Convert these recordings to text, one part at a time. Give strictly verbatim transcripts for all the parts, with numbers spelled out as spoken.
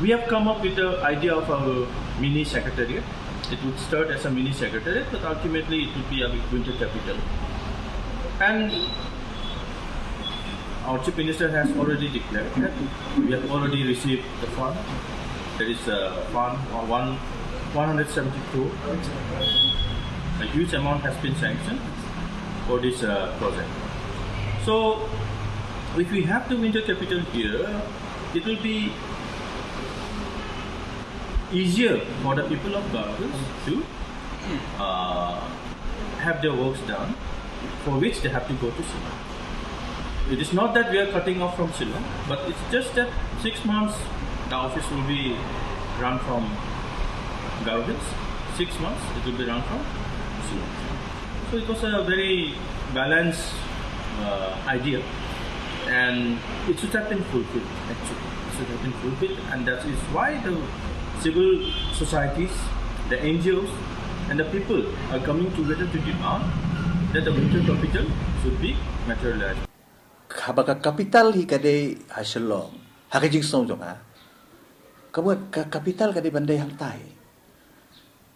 We have come up with the idea of a mini secretariat. It would start as a mini secretariat, but ultimately it would be a winter capital. And our Chief Minister has already declared that we have already received the fund. There is a fund of one, one hundred seventy crore. A huge amount has been sanctioned for this uh, project. So, if we have the winter capital here, it will be easier for the people of Garo Hills to uh, have their works done, for which they have to go to Shillong. It is not that we are cutting off from Shillong, but it's just that six months the office will be run from Garo Hills. Six months it will be run from Shillong. So it was a very balanced uh, idea, and it should have been fulfilled actually. It should have been fulfilled, and that is why the civil societies, the N G Os, and the people are coming together to demand that the winter capital should be materialized. Haba ka capital hi ka dei ha Shillong, ha ka jingsngew jong nga, ka mut ka capital ka dei ban dei hangtai.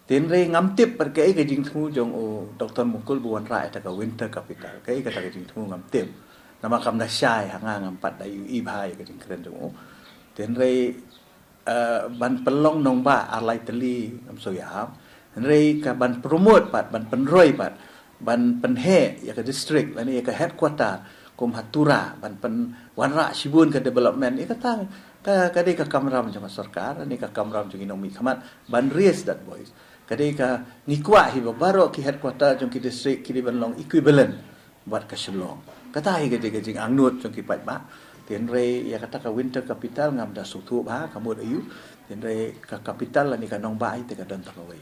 Tynrai ngam tip pat kaei ka jingthmu jong u Doctor Mukul ba wanrah ïa kata ka winter capital. Kaei kata ka jingthmu ngam tip. Namar kam da shai ha nga, ngam pat da ïohi bha ïa ka jingkren jong u. Tynrai uh, ban pynlong nongbah ar lai tylli ngam sngewthuh. Hynrei ka ban promote pat, ban pynroi pat, ban pynheh ïa ka district lane ïa ka headquarter kum ha Tura, ban pynwanrah shibun ka development, ïa kata ka, ka dei ka kamram jong ka sorkar, lane ka kamram jong ki nongmihkhmat ban raise that voice. Ka dei ka, ngi kwah hi ba baroh ki headquarter jong ki district ki dei ban long equivalent bad ka Shillong. Kata hi ka dei ka jingangnud jong ki paidbah. Tynrai ïa kata ka winter capital ngam da sngewthuh bha ka mut aïu. Tynrai ka capital lane ka nongbah hi te ka don tang kawei.